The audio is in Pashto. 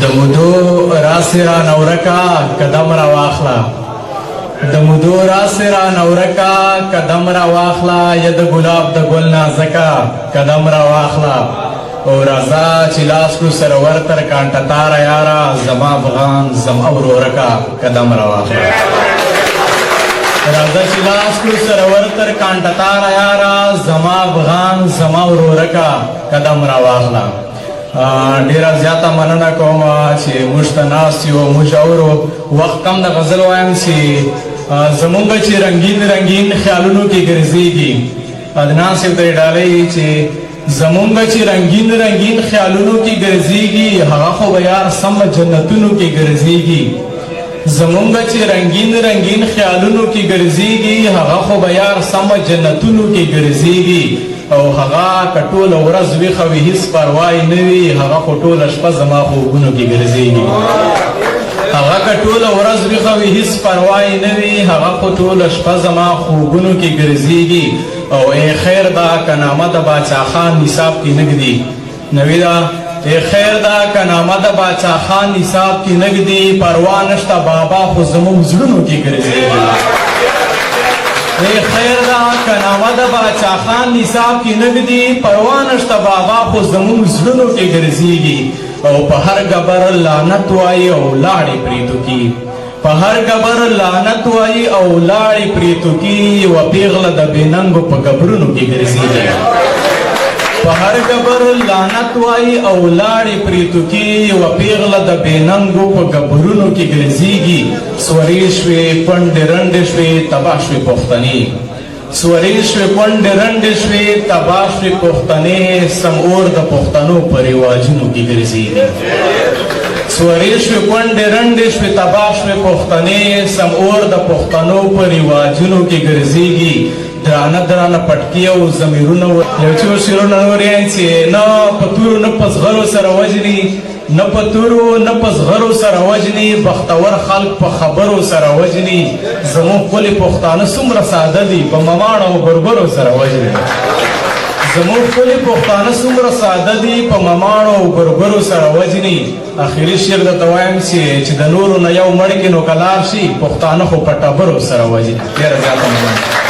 د مودو راسې را نورکا قدم را واخله، د مودو راسې را نورکا قدم را واخله، یا د ګلاب د ګل نازکه قدم را واخله. او راځه چې لاس کړو سره ور تر کانټه تاره یاره، زما افغان زما ورورکه قدم را واخله. راځه چې لاس کړو سره ور تر کانټه تاره یاره، زما افغان زما ورورکه قدم را واخله. ډیره زیاته مننه کوم چې موږ ته ناست یو، موږ اورو. وخت کم د غزل وایم چې زمونږ چې رنګین رنګین خیالونو کې ګرځېږي. عدنان صاحب ته ډالۍ چې زمونږ چې رنګین رنګین خیالونو کې ګرځېږي، هغه خو به یار سم جنتونو کې ګرځېږي. زمونږ چې رنګین رنګین خیالونو کې ګرځېږي، هغه خو به یار سم جنتونو کې ګرځېږي. او هغه که ټوله ورځ ویښه وي، هیڅ پروا یې نه وي، هغه خو ټوله شپه زما خوبونو کې ګرځېږي. هغه که ټوله ورځ ویښه وي، هیڅ پروا یې نه وي، هغه خو ټوله شپه زما خوبونو کې ګرځېږي. او ای خیر دا که نامه د باچا خان نصاب کې نږدي نویدا، ای خیر دا که نامه د باچا خان نصاب کې نږدي، پروا نشته، بابا خو زموږ زړونو کې ګرځېږي. ای خیر دا که نامه د باچا خان نصاب کې نږدي، پروا نشته، بابا خو زموږ زړونو کې ګرځېږي. او په هر ګبر لعنت وایي او لاړې پرې توکي، په هر ګبر لعنت وایي او لاړې پرې توکي، یوه پیغله د بېننګو په ګبرونو کې ګرځېږي. په هر ګبر لعنت وایي او لاړې پرې توکي، یوه پیغله د بېننګو په ګبرونو کې ګرځېږي. سورې شوې پنډې رنډې شوې تباه شوې پښتنې، سورې شوې کونډې رنډې شوې تباه شوې پښتنې، سم اور د پښتنو په رواجونو کې ګرځېږي. سورې شوې کونډې رنډې شوې تباه شوې پښتنې، سم اور د پښتنو په رواجونو کې ګرځېږي. درانه درانه پټکي او ضمیرونه. یو څو شعرونه نور یې چې نه په تورو نه په زغرو سره وژني، نه په تورو نه په زغرو سره وژني، بختور خلک په خبرو سره وژني. زموږ ښکلي پښتانه څومره ساده دي، په مماڼو او بربرو سره وژني. زموږ ښکلي پښتانه څومره ساده دي، په مماڼو او بربرو سره وژني. اخري شعر درته وایم چې د نورو نه یو مړ کې نو کلار شي، پښتانه خو په ټبرو سره وژني. ډېره زیاته مننه.